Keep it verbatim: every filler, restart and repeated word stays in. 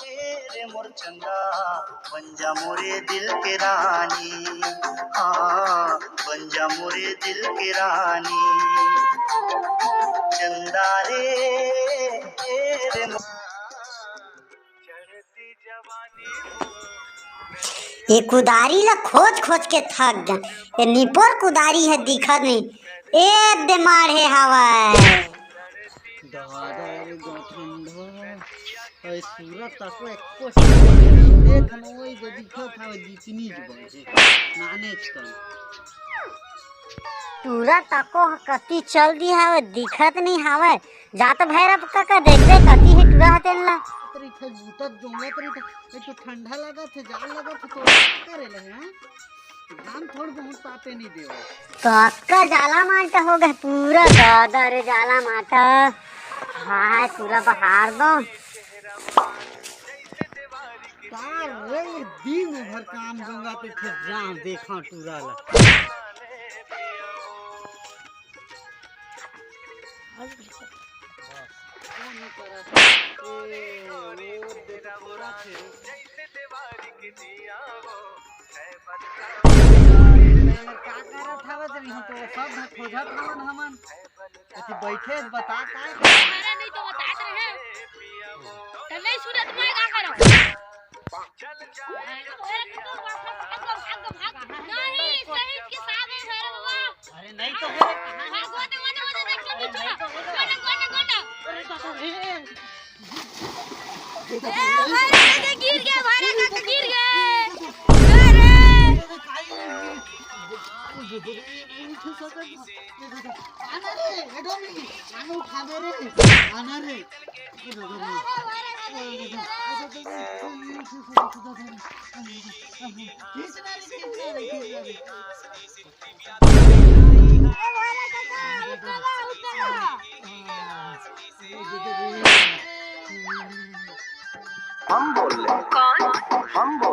ए रे मोर चंदा, बन जा मोरे दिल के रानी, हाँ, बन जा मोरे दिल के रानी। चंदा रे, ए रे मोर ये कुदारी ला खोज खोज के थक गन। ये निपोर कुदारी हे, दिखत नहीं। ए दे माढ़े हवय। दादा रे, गा ठंडा। अरे सूरत तको एको देख न, ओई दे दिखत हवय, जितनी ज बजे। नाने च कन। टूरा तको ह कति चल दी हवय, दिखत नहीं हवय। जात भैरव कका देखबे कति हे टूरा ह तेन ला। तरी थे बूतत जोंगत रही थे, एक तो ठंडा लगत हे, जाड़ लगत हे, तो करे ले, हैं? धान थोड़ बहुत तापे नहीं देवे। कतका जाला माटा हो गए पूरा, दादा रे जाला माटा। हाय, पूरा बहार दो। का रे, दिन भर काम जोंगा पे थे जान देखा टूरा ला। का करत हवत रे? हम तो सब खोजत हवन हमन। अति बैठे बता का करे? अरे नहीं तो बतात रहे। त नहीं सुनत मैं का करो? नहीं, सही के साथ है भैरव बाबा। अरे नहीं तो है। हाँ, गोदे, गोदे, गोदे, देख के पीछे। गोंडा, गोंडा, गोंडा। अरे बाप रे। ए, भैरव काका गिर गए, भैरव काका गिर गए। अरे। आना रे, एडो मी, आना उठा दे रे, आना रे। हम बोल रहे हैं। कौन? हम बोल